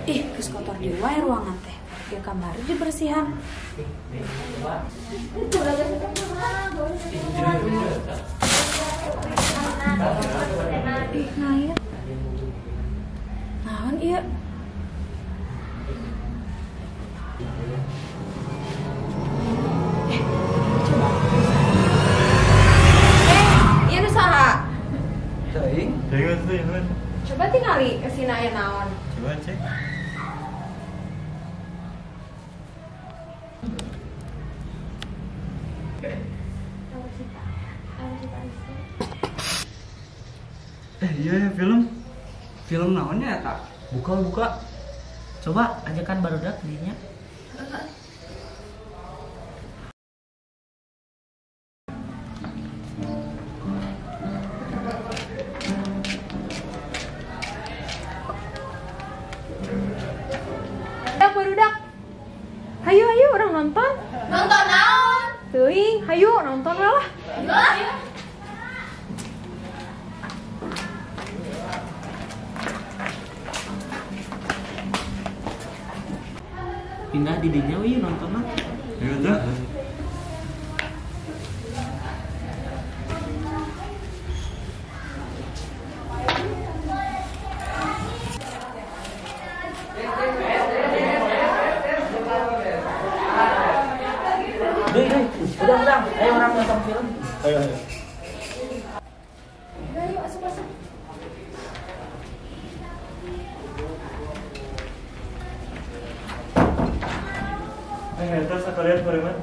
Ih, geus kotor deui wae ruangan teh. Ya kamari dibersihan. Ih, ngaya. Naon ieu? Coba. Ieu nu saha? Teuing. Teuing. Coba tingali kesina aya naon. Coba cek. Iya film. Film naonnya eta? Buka. Coba ajakan barudak dinya. Barudak. Hayu hayu orang nonton. Nonton naon? Teuing, hayu nonton we lah. Ayo. Pindah di dinya we nonton mah. Ayo tuh. Udah, ayo orang nonton film. Ayo. Ayo, asup. Eta sekalian barengan.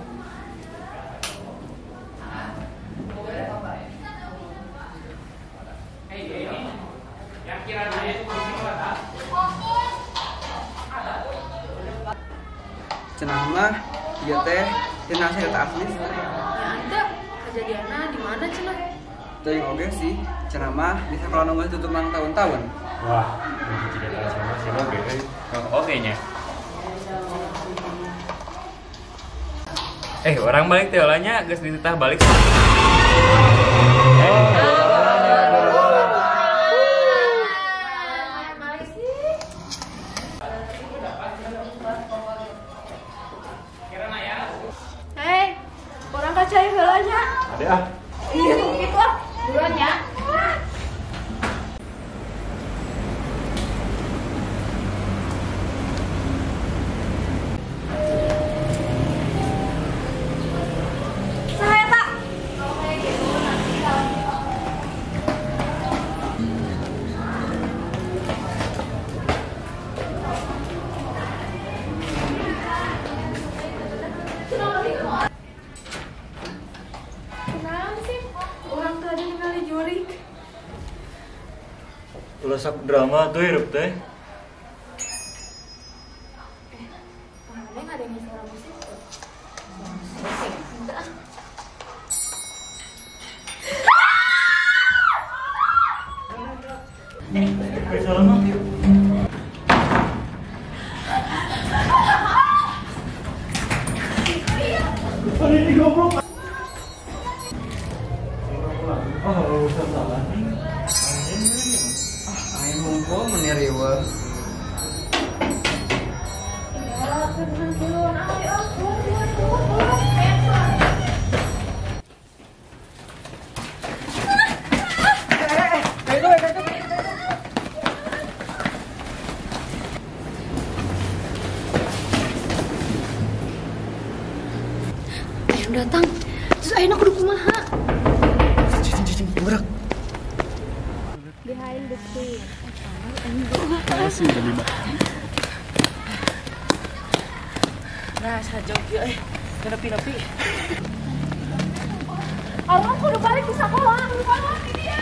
Cenah mah ieu teh cenah saya tak asli. Ya ente, kejadianna di mana cenah? Teuing oge sih, cenah mah di sekolah nu geus tutup mang tahun-tahun. Wah, kejadian sama sih oge euy. Oge nya. Orang balik teh olahnya geus dititah balik. Hei, orang kacai heula nya. Ade ah. Iya, gitu ah. Buruan ya. Ulah sok drama tuh hirup teh. Mana nggak ada yang suara musik? Salah mah. Ini goblok. Oh, usah salah nih. Aing hungkul meni riweuh. Ya, tenang kiluan ayo, keluar. Ayo datang. Terus ayeuna kudu kumaha? Cicing, gerak. Behind the scene. Nah, sajog ieu euy. Nepi-nepi. Orang kudu balik ke sekolah, kudu balik di dia.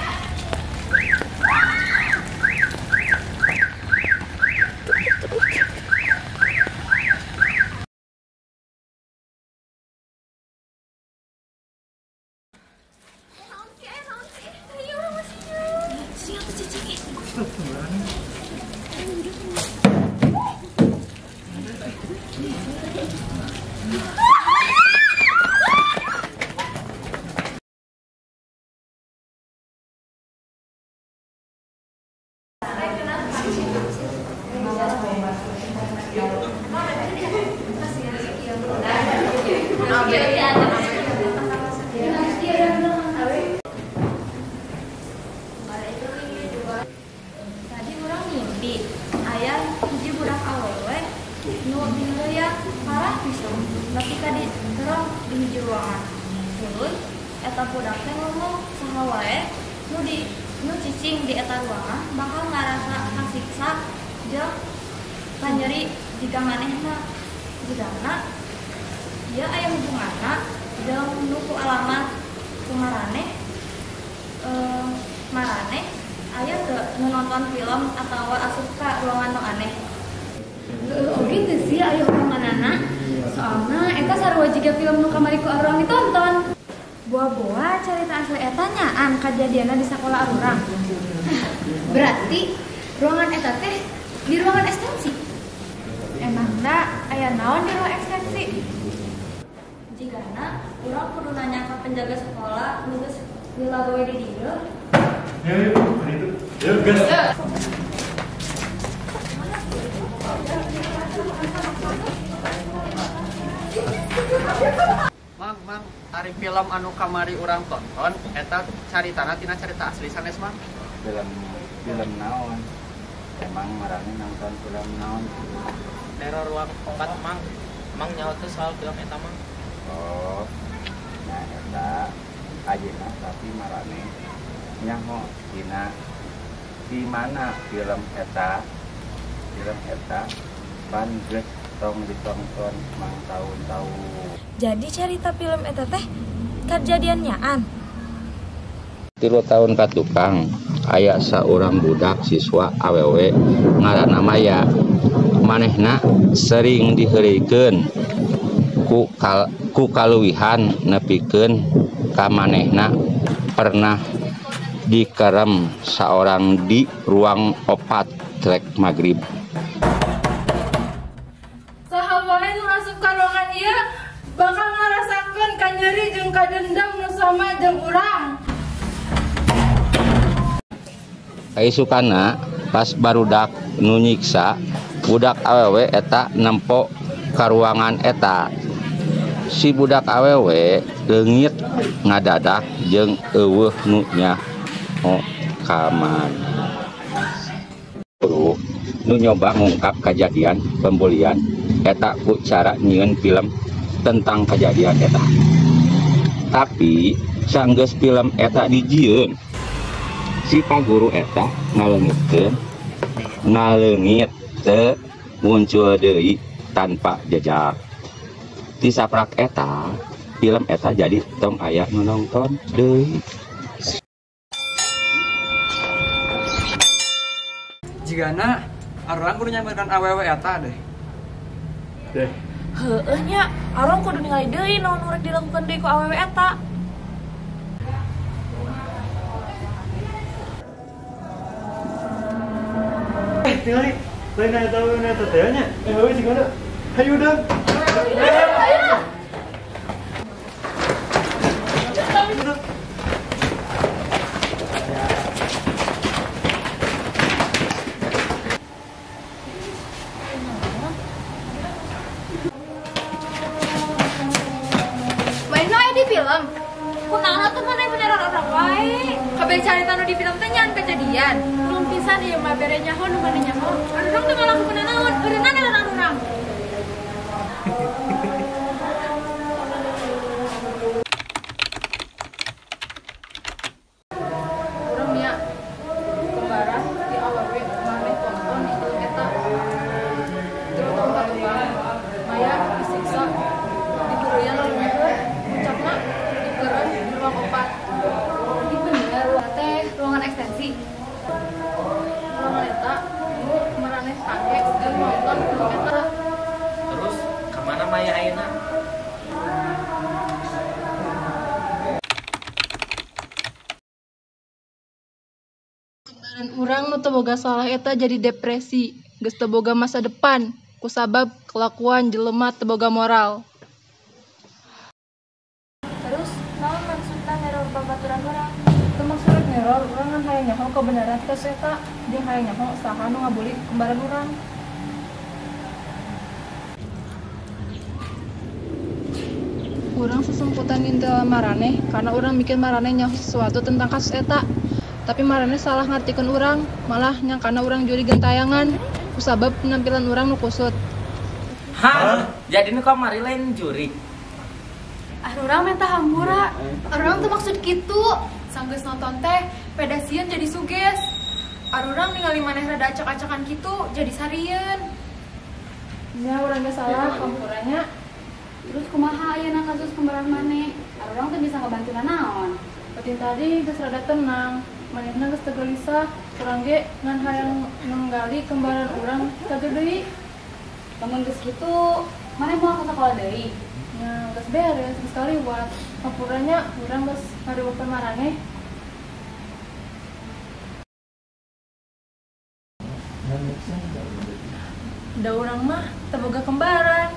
mimpi aya hiji budak awewe nu diheureuyan parah pisan nepi ka dikerem di hiji ruangan. Tuluy eta budak teh ngomong saha wae nu cicing di eta ruangan bakal ngarasa kasiksa jeung kanyeri jiga manehna. Jigana ieu aya hubunganna jeung nu ku alamat kumaraneh maraneh aya teu nu nonton film atawa asup ka ruangan nu aneh. Oge teu sih aya hubunganana, soalna eta sarua jiga film nu kamari ku arurang ditonton. Boa-boa carita asli eta nyaan kajadianna di sakola arurang. Berarti ruangan eta teh di ruangan ekstensi. Emangna aya naon di ruang ekstensi? Jigana urang kudu nanya ka penjaga sekolah nu geus lila gawe di dieu. Ayo, ayo, itu. Yuk, gas. Mang, mang, ari film anu kamari urang tonton eta caritana tina carita asli sanes, Mang. Film naon? Emang marane nonton film naon? Neror ruang 4, Mang. Mang nyaho teu soal film eta, Mang. Oh, nah eta ayeuna tapi marane nyaho dina di mana film eta pan geus tong ditonton mang tahun-tahun. Jadi cerita film eta teh kejadian nyaan. 3 tahun ka tukang aya saurang budak siswa awewe ngaranna Maya. Manehna sering diheureuykeun ku kaluwihan nepikeun ka manehna pernah dikerem saorang di ruang 4 trek magrib. Saha wae nu asup ka ruangan ieu bakal ngarasakeun kanyeri jeung kadendam nu sama jeung urang. Kaisukana pas barudak nu nyiksa budak awewe eta nempo ka ruangan eta. Si budak awewe leungit ngadadak jeung eueuh nu nyaho ka mana. Guru nu nyoba ngungkap kejadian pembulian eta ku cara nyieun film tentang kejadian eta. Tapi sanggeus film eta dijieun, si paguru eta ngaleungit teu muncul deui tanpa jejak. Di saprak eta film eta jadi tong aya nu nonton deui. Jigana arurang kudu nyamperkeun awewe eta deh. Deh. Heueuh nya, arurang kudu ningali deui naon nu rek dilakukeun deui ku awewe eta. Tingali, lain aya tahu eta teh nya. Heueuh jigana. Hayu dong. Ayo. Main aya di film. Kunaon atuh maneh beneran urang wae. Kabeh carita nu di film teh nyaan kejadian. Belum pisan ieu mah bere nyaho nu maneh nyaho. Arurang teu ngalakukeun naon, eureunna eureun arurang. Urang nya kembaran di awewe maneh tonton di film eta. 3 tahun ka tukang Maya disiksa diheureuyaan luhur puncakna dikeureun di ruang 4. Ih bener, teh ruangan ekstensi. Ruangan eta nu maraneh pake keur nonton film eta. Terus ka mana Maya ayeuna? Kembaran urang nu teu boga salah eta jadi depresi, geus teu boga masa depan kusabab kelakuan jelema teu boga moral. Terus naon maksudna neror babaturan urang? Teu maksud rek neror, urang ngan hayang nyaho kebenaran kasus eta jeung hayang nyaho saha nu ngabuli kembaran urang. Urang sesumputan ngintel maraneh karena urang mikir maraneh nyaho sesuatu tentang kasus eta. Tapi maraneh salah ngartikeun urang, malah nyangkana urang jurig gentayangan kusabab penampilan urang nu kusut. Hah? Jadi nu kamari lain jurig. Arurang minta hampura. Arurang tuh maksud kitu. Sanggeus nonton teh peda sieun jadi suges. Arurang ningali maneh rada acak-acakan kitu jadi sarieun. Nya urang ge salah hampuranya. Terus kumaha ayeuna kasus kembaran maneh? Arurang teh bisa ngabantu naon? Batin tadi geus rada tenang. Manehna geus teu gelisah, urang ge ngan hayang nenggali kembaran urang cager deui. Lamun geus kitu, maneh moal ka sakola deui? Nya geus beres, geus kaliwat. Hampuranya urang geus ngariweukeun maraneh. Da urang mah teu boga kembaran.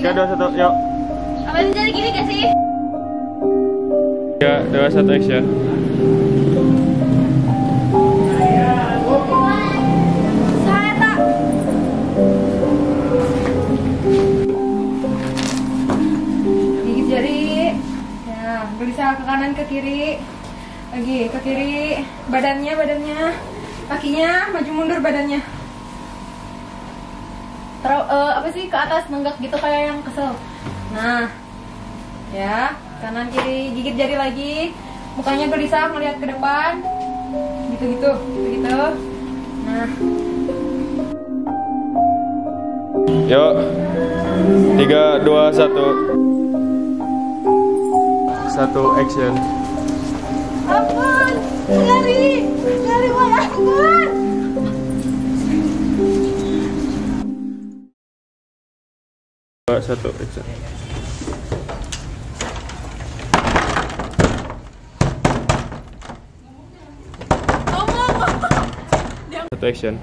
3, 2, 1, yuk. Apa sih jadi gini gak sih? 3, 2, 1, action. Saya tak. Gigit jari. Ya, gelisah ke kanan ke kiri. Lagi ke kiri. Badannya, badannya. Kakinya maju mundur badannya. Apa sih ke atas nenggak gitu kayak yang kesel. Nah, ya kanan kiri gigit jari lagi, mukanya gelisah melihat ke depan, gitu-gitu, gitu-gitu. Nah, yuk 3, 2, 1, 1 action. Ampun, lari, lari wah ampun. 1 action. 1 action.